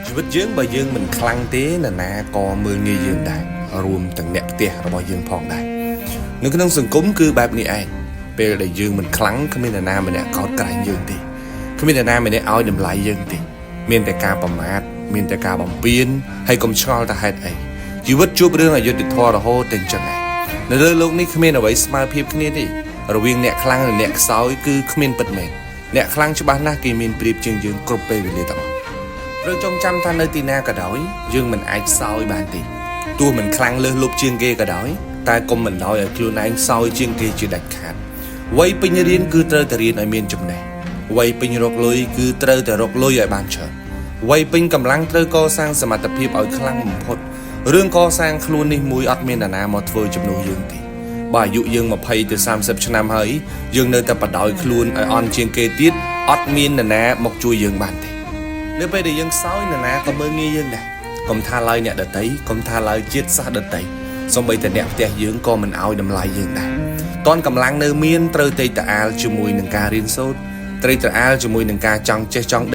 ជីវិតយើងបើយើងមិនខ្លាំងទេនរណាក៏មើលងាយយើងដែររួមទាំងអ្នកផ្ទះរបស់យើងផងដែរនៅក្នុងសង្គមគឺបែបនេះឯងពេលដែលយើងមិនខ្លាំងគ្មាននរណាម្នាក់កោតក្រែងយើងទេគ្មាននរណាម្នាក់ឲ្យតម្លៃយើងទេមានតែការប្រមាថមានតែការបំពានហើយកុំឆ្ងល់ថាហេតុអីជីវិតជួបរឿងអយុត្តិធម៌រហូតតែអញ្ចឹងឯងនៅលើលោកនេះគ្មានអ្វីស្មើភាពគ្នាទេរវាងអ្នកខ្លាំងនិងអ្នកខ្សោយគឺគ្មានពិតមែនអ្នកខ្លាំងច្បាស់ណាស់គេមានប្រៀបជាងយើងគ្រប់ពេលវេលាទាំងអស់ ត្រូវចងចាំថានៅទីណាក៏ដោយយើងមិនអាចខ្សោយបានទេទោះមិនខ្លាំងលើសលប់ជាងគេក៏ដោយតែកុំបណ្ដោយឲ្យខ្លួនឯងខ្សោយជាងគេជាដាច់ខាតវ័យពេញរៀនគឺត្រូវតែរៀនឲ្យមានចំណេះវ័យពេញរកលុយគឺត្រូវតែរកលុយឲ្យបានច្រើនវ័យពេញកម្លាំងត្រូវកសាងសមត្ថភាពឲ្យខ្លាំងបំផុតរឿងកសាងខ្លួននេះមួយអត់មាននរណាមកធ្វើជំនួសយើងទេបើអាយុយើង20ទៅ30ឆ្នាំហើយយើងនៅតែបដ ாய் ខ្លួនឲ្យអន់ជាងគេទៀតអត់មាននរណាមកជួយយើងបានទេ នៅពេលដែលយើងខ្សោយនរណាក៏មើលងាយយើងដែរកុំថាឡើយអ្នកដតីកុំថាឡើយជាតិសាសន៍ដតីសូម្បីតែអ្នកផ្ទះយើងក៏មិនឲ្យតម្លៃយើងដែរតនកម្លាំងនៅមានត្រូវតែតអាលជាមួយនឹងការរៀនសូត្រត្រូវតអាលជាមួយនឹងការចង់ចេះចង់